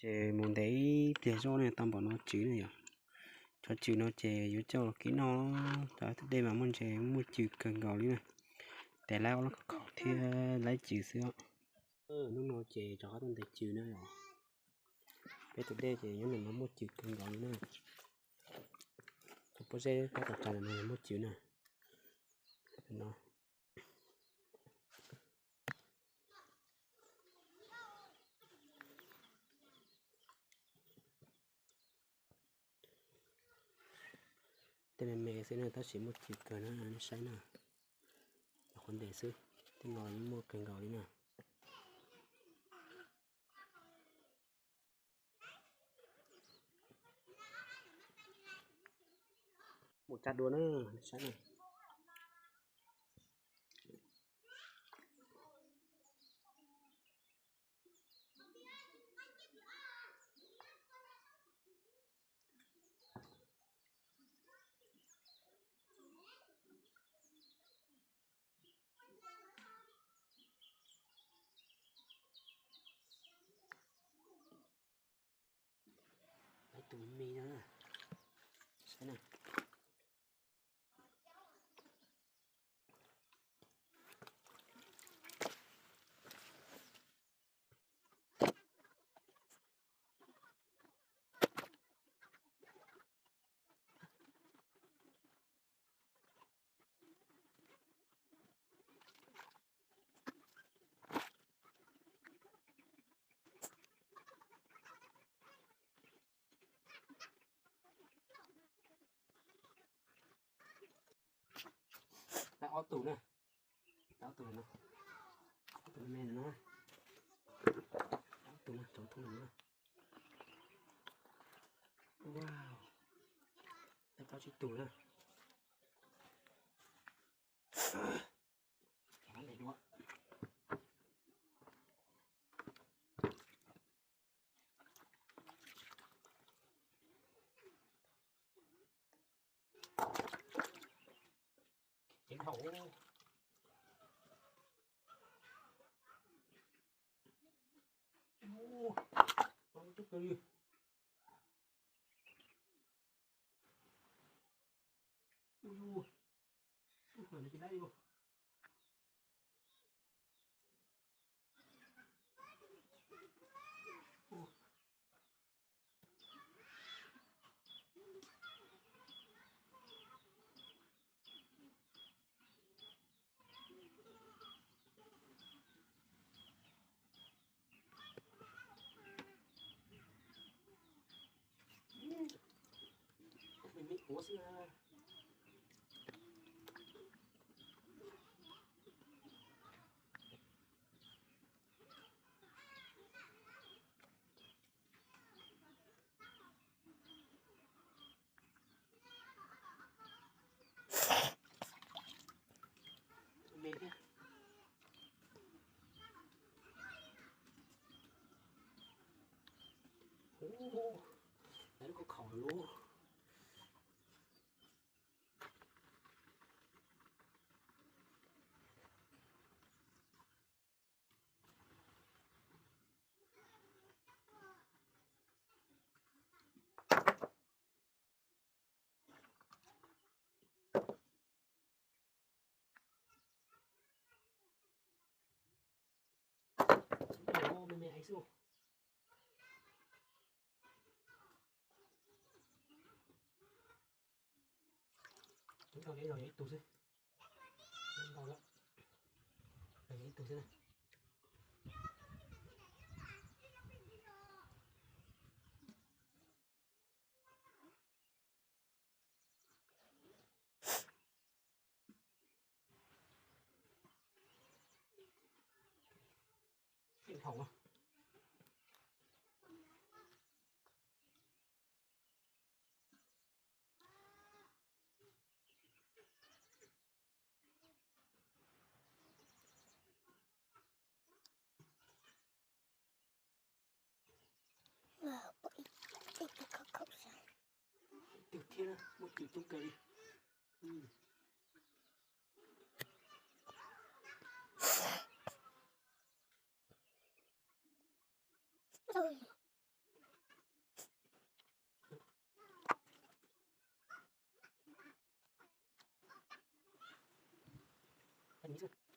Ces mus ntev ib pliag zoj ne tau npaum no cws ne yom. Cov cws no ces yuav coj los kib noj, cov thaj dej mas muaj ntses muaj cws kawg nkaus li na. Tes laib ob lub khauv thiab laib cws xwb os. Hnub no ces rov qab tuaj ntes cws na yom. Peb tus dej ces nyob ntawm no muaj cws kawg nkaus li na. Cov pob zeb tab tom tsaws ntawm no muaj cws na. Tej me me xwb na tab sis muaj cws kawg na, nej saib na. Cov qhuav ntes xwb, tej no yeej muaj kawg nkaus li na. Mus tsa dua na, nej saib na. Tus me no na, saib na. Tau ob tug na. Tau ob tug no. Ob tug me no. Tau ob tug no, tau ob tug no. Wow. Tau plaub tsib tug na. Ceev dhau. Ub, ub, ub, ub, ub, ub, ub, ub. Me me ua xwb na. Me thiab. Ub, lawv lub khaub khaum lub. Me me heev xwb. Ib tug xwb. Ib tug xwb. Ib thaum. Ib tug thiab na, muaj cws coob kawg li. tus.